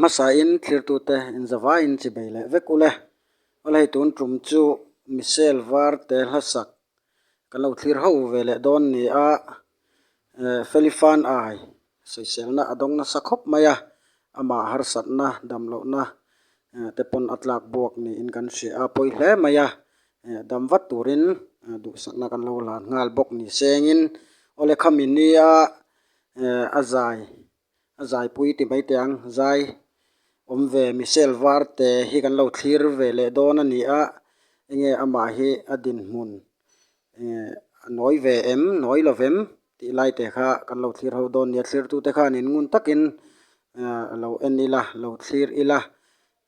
hmasain thlirtute inzavaiin chibei leh vek ule. Awle hei tun tum chu Michelle Varte hlasak kan lo thlir ho ve leh dawn ni a, Felifan ai sawiselna a dawng nasa khawp mai a, amah harsatna damlohna te pawn a tlak buak niin kan hria a, pawi hle mai a, dam vat turin duhsakna kan lo hlan nghal bawk ni sengin awle khami nia a zai a zaipui ti mai teh ang zai awm ve Michelle Varte hi kan lo thlir ve leh dawn a ni a enge amah hi a dinhmun a nawi ve em nawi lo vem tih lai te kha kan lo thlir ho dawn nia thlirtute khan in ngun takin lo en ila lo thlir ila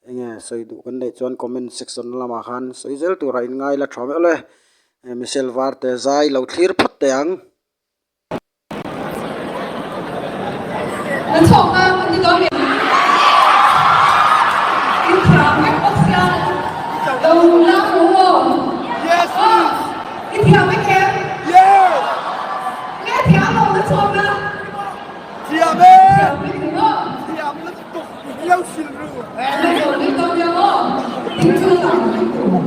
enge sawi duh kan neih chuan comment section lamah khan sawi zel turah in ngai la tha meuh e Michelle Varte zai lo thlir phawt teh ang. An chhawk a, an ti dawn em? In thiam vek bawk sia, lo la hmu aw. Yes please. I thiam vek em? Yes. Nge thiam lo na chhawk a? Thiam e. Thiam vek ni maw? Thiam lutuk lo sil ru. Lo dawn vek dawn nia maw? Tin chu la vek tur.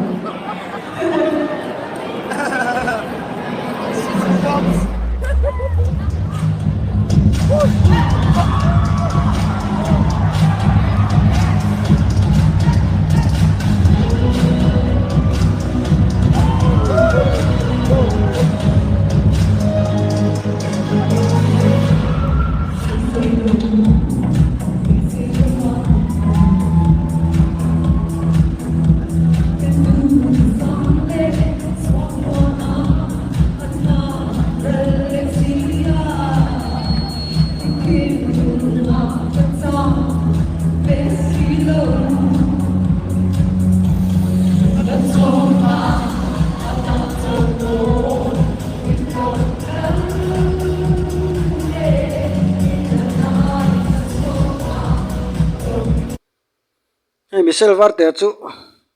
Hei Michelle Varte chu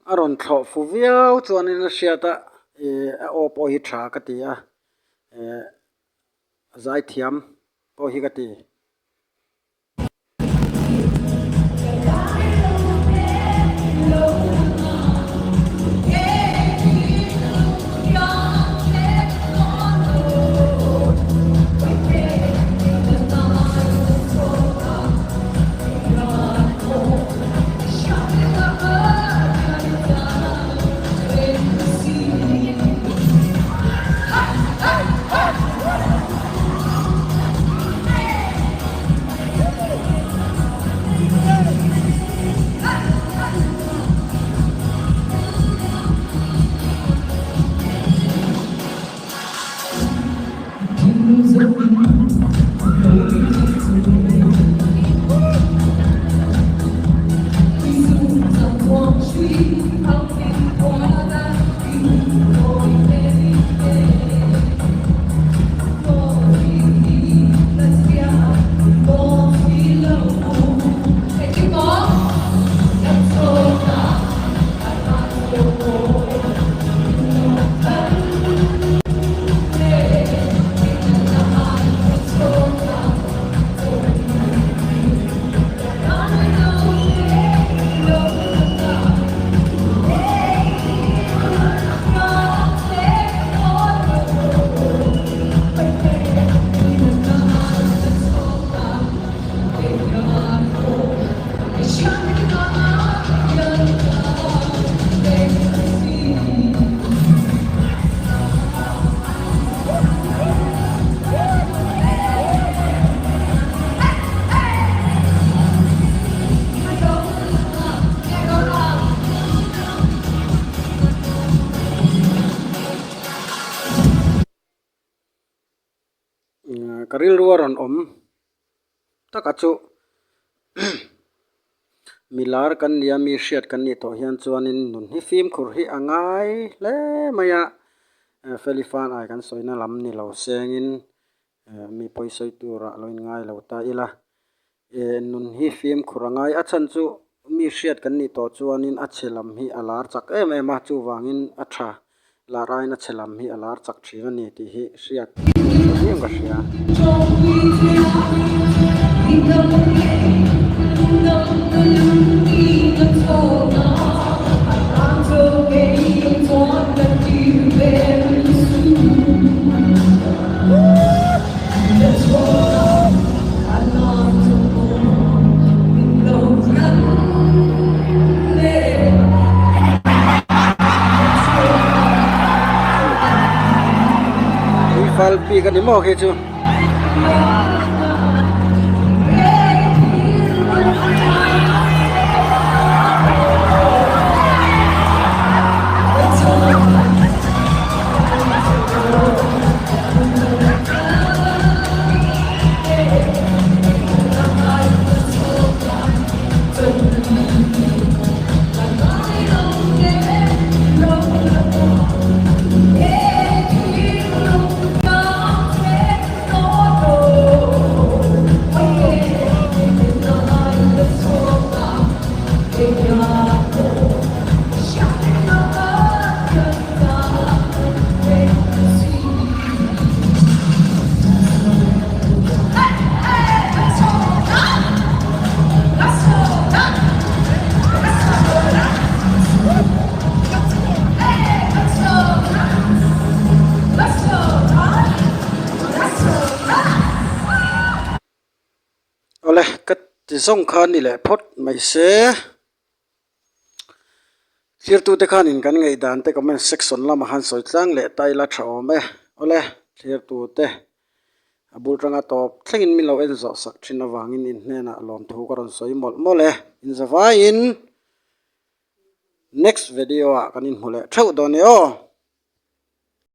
a rawn thlawh fu viau chuanin a hriat a ih a aw pawh hi tha ka ti a eh a zaithiam pawh hi ka ti. Ka rilru a rawn awm taka chu milar kan nia mi hriat kan nih tawh hian chuanin nun hi fimkhur hi a ngai hle mai a felifan ai kan sawina lam ni lo sengin mi pawisawi turah lo inngai lo ta ila Eh nun hi fimkhur a ngai. A chhan chu mi hriat kan nih tawh chuanin a chhe lam hi a lar chak em em a, chuvangin a tha lar aiin a chhe lam hi a lar chak thin a ni tih hi hriat tha viau ka hria. kal bik a ni maw khi chu. Awle ka ti zawng kha ni leh phawt mai se. Thirtute khanin kan ngaihdan te comment section lamah han sawi tlang leh ta ila tha awm e. Awle, thirtute a bul tanga tawp thlengin min lo en zawh sak thin avangin in hnenah lawmthu ka rawn sawi mawlh mawlh e. Inzavaiin next video ah kan inhmu leh theuh dawn e aw.